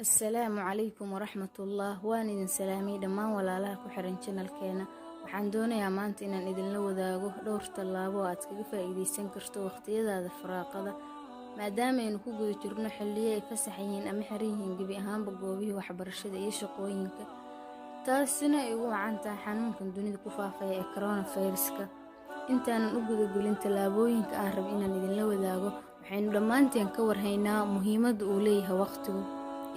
Assalaamu calaykum waraxmatullah. Waan idin salaamay dhammaan walaalaha ku xiran channelkeena. Waxaan doonayaa maanta inaan idinla wadaago dhowr tallaabo oo aad kaga faa'iidaysan karto waqtiyadaada firaaqada, maadaama aynu ku guda jirno xilliyo ay fasax yihiin ama xiran yihiin gebi ahaanba goobihii waxbarashada iyo shaqooyinka, taasina ay ugu wacan tahay xanuunkan dunida ku faafaya ee coronaviruska. Intaanan u gudagelin tallaabooyinka aan rab inaan idinla wadaago, waxaynu dhammaanteen ka warhaynaa muhiimadda uu leeyahay waqtigu,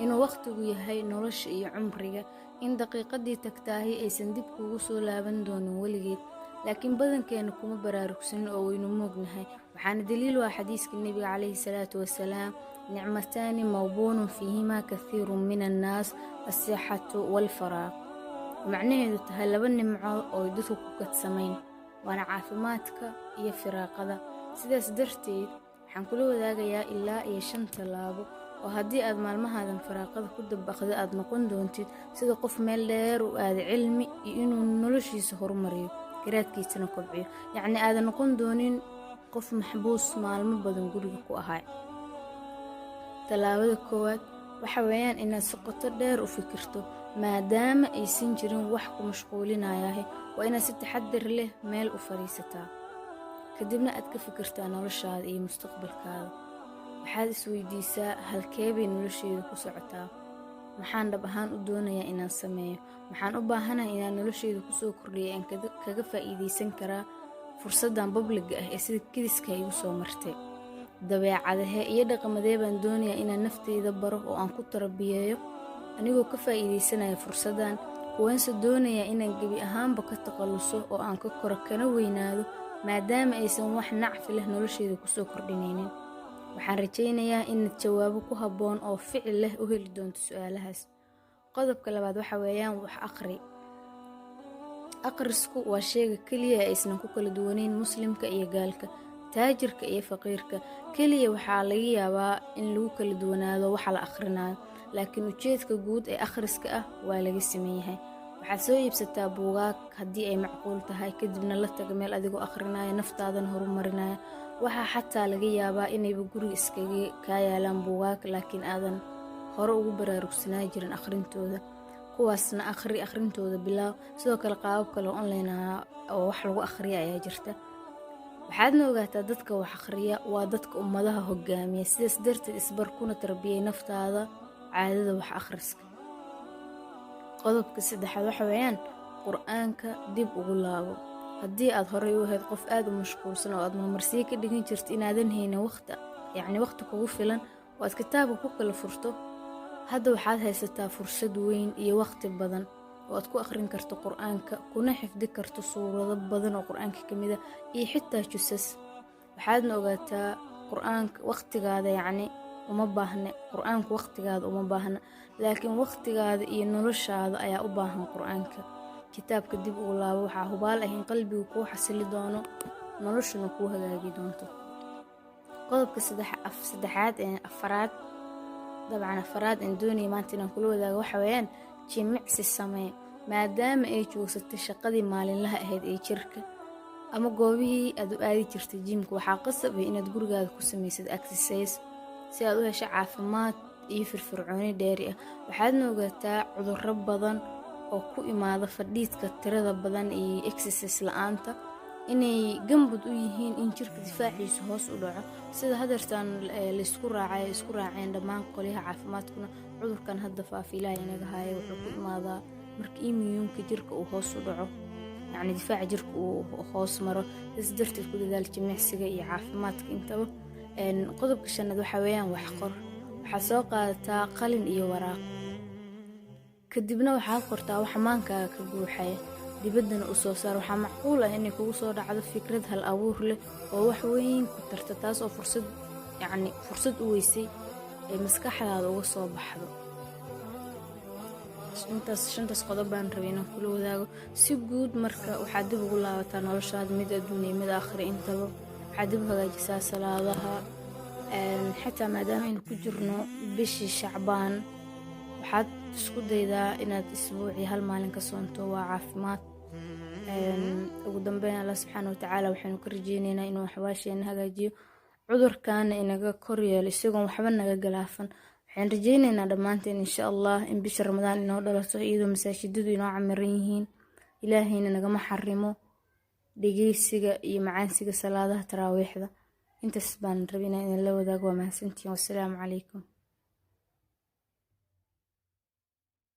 inuu waqtigu yahay nolosha iyo cumriga, in daqiiqadii tagtaahi aysan dib kuugu soo laaban doonin weligeed. Laakiin badankeena kuma baraarugsanin oo waynu moognahay. Waxaana daliil u ah xadiiska Nebiga calayhi salaatu wasalaam: "Nicmataani mawbuunun fiihimaa kathiirun min annaas, asixatu waalfaraaq." Macnaheedu tahay laba nimco oo dadku ku kadsamayn, waana caafimaadka iyo firaaqada. Sidaas darteed waxaan kula wadaagayaa ilaa iyo 5 tallaabo oo haddii aad maalmahaadan firaaqada ku dabaqda aad noqon doontid sida qof meel dheer u aada cilmi iyo inuu noloshiisa horumariyo, garaadkiisana kobciyo, yacni aadan noqon doonin qof maxbuus maalmo badan guriga ku ahay. Tallaabada koowaad waxa weeyaan inaad si qoto dheer u fikirto. Maadaama aysan jirin wax ku mashquulinayahay, waa inaad si taxadir leh meel u fadhiisataa, kadibna aad ka fikirtaa noloshaada iyo mustaqbalkaada. Waxaad isweydiisaa: halkee bay nolosheydu ku socotaa? Maxaan dhab ahaan u doonayaa inaan sameeyo? Maxaan u baahanahay inaan nolosheyda kusoo kordhiya, aan kaga faa'iidaysan karaa fursaddan publicga ah ee sida kediska igu soo martay? Dabeecadahee iyo dhaqamadee baan doonayaa inaan nafteyda baro oo aan ku tarabiyeeyo anigoo ka faa'iidaysanaya fursaddan? Kuwaanse doonayaa inaan gebi ahaanba ka takhalluso oo aan ka koro kana weynaado, maadaama aysan wax nacfi leh nolosheyda kusoo kordhinaynin? Waxaan rajaynayaa inaad jawaabo ku habboon oo ficil leh u heli doonto su-aalahaas. Qodobka labaad waxa weeyaan wax aqri. Aqrisku waa sheyga keliya ee aysan ku kala duwaneyn muslimka iyo gaalka, taajirka iyo faqiirka. Keliya waxaa laga yaabaa in lagu kala duwanaado waxa la akhrinayo, laakiin ujeedka guud ee akhriska ah waa laga siman yahay. Waxaad soo iibsataa buugaag haddii ay macquul tahay, kadibna la taga meel adigoo akhrinaya, naftaadana horumarinaya. Waxaa xataa laga yaabaa inayba guriga iskaga kaa yaalaan buugaag, laakiin aadan hore ugu baraarugsanaa jirin akhrintooda. Kuwaasna akhri, akhrintooda bilaaw. Sidoo kale qaabab kale oo online ah oo wax lagu akhriya ayaa jirta. Waxaadna ogaataa, dadka wax akhriya waa dadka ummadaha hogaamiya. Sidaas darteed isbar kuna tarbiyay naftaada caadada wax akhriska. Qodobka saddexaad waxa weeyaan Qur-aanka dib ugu laabo. Haddii aad horey u ahayd qof aada u mashquulsan oo aad marmarsiyo ka dhigan jirta inaadan haynin waqti, yacni waqti kugu filan oo aad kitaabka ku kala furto, hadda waxaad haysataa fursad weyn iyo waqti badan oo aad ku akhrin karto Qur-aanka, kuna xifdi karto suurado badan oo Qur-aanka ka mid a iyo xitaa jusas. Waxaadna ogaataa, Qur-aanka waqtigaada yacni uma baahna, Qur-aanku waqtigaada uma baahna, laakiin waqtigaada iyo noloshaada ayaa u baahan Qur-aanka. Kitaabka dib ugu laabo. Waxaa hubaal ah in qalbigu kuu xasili doono, noloshuna kuu hagaagi doonto. Qodobka saddexaad ee afaraad, dabcan afaraad aan doonaya maanta inaan kula wadaago waxa weeyaan jimicsi samee. Maadaama ay joogsatay shaqadii maalinlaha ahayd ee jirka ama goobihii aad u aadi jirtay gymka, waxaa qasab ah inaad gurigaada ku samaysid exercise si aad u hesho caafimaad iyo firfircooni dheeri ah. Waxaadna ogaataa, cudurro badan oo ku imaada fadhiidka tirada badan iyo exercise la-aanta inay gambud u yihiin in jirka difaaciisu hoos u dhaco. Sida hadeertaan laysku raacay, isku raaceen dhammaan qolyaha caafimaadkuna, cudurkan hadda faafa, Ilaahay inaga haya, wuxuu ku imaadaa marka immuneka jirka uu hoos u dhaco, yacni difaaca jirka uu hoos maro. Sidaas darteed ku dadaal jimicsiga iyo caafimaadka intaba. Qodobka shanaad waxa weeyaan wax qor. Waxaad soo qaadataa qalin iyo waraaq, kadibna waxaad qortaa wax maankaaga ka guuxaya, dibaddana u soo saar. Waxaa macquul ah inay kugu soo dhacdo fikrad hal abuur leh oo wax weyn ku tarta, taas oo fursad, yacni fursad u weysay ay maskaxdaada uga soo baxdo. Intaas shantaas qodob baan rabay inaan kula wadaago si guud. Marka waxaad dib ugu laabataa noloshaada, mid adduun iyo mid aakhira intaba. Waxaad dib u hagaajisaa salaadaha. Xitaa maadaama aynu ku jirno bishii Shacbaan, waxaad isku daydaa inaad isbuucii hal maalin ka soonto, waa caafimaad. Ugu dambeyn, Allah subxaana watacaala waxaynu ka rajeyneynaa inuu axwaasheena hagaajiyo, cudurkaana inaga kor yeelo isagoon waxba naga galaafan. Waxaynu Waxaan rajeyneynaa dhammaanteen, insha Allah, in bisha Ramadaan inoo dhalato iyadoo masaajidadu inoo camiran yihiin. Ilaahayna nagama xarimo dhegeysiga iyo macaansiga salaadaha taraawiixda. Intaas baan rabay inaan idinla wadaago. Waa mahadsantihiin. Wassalaamu calaykum.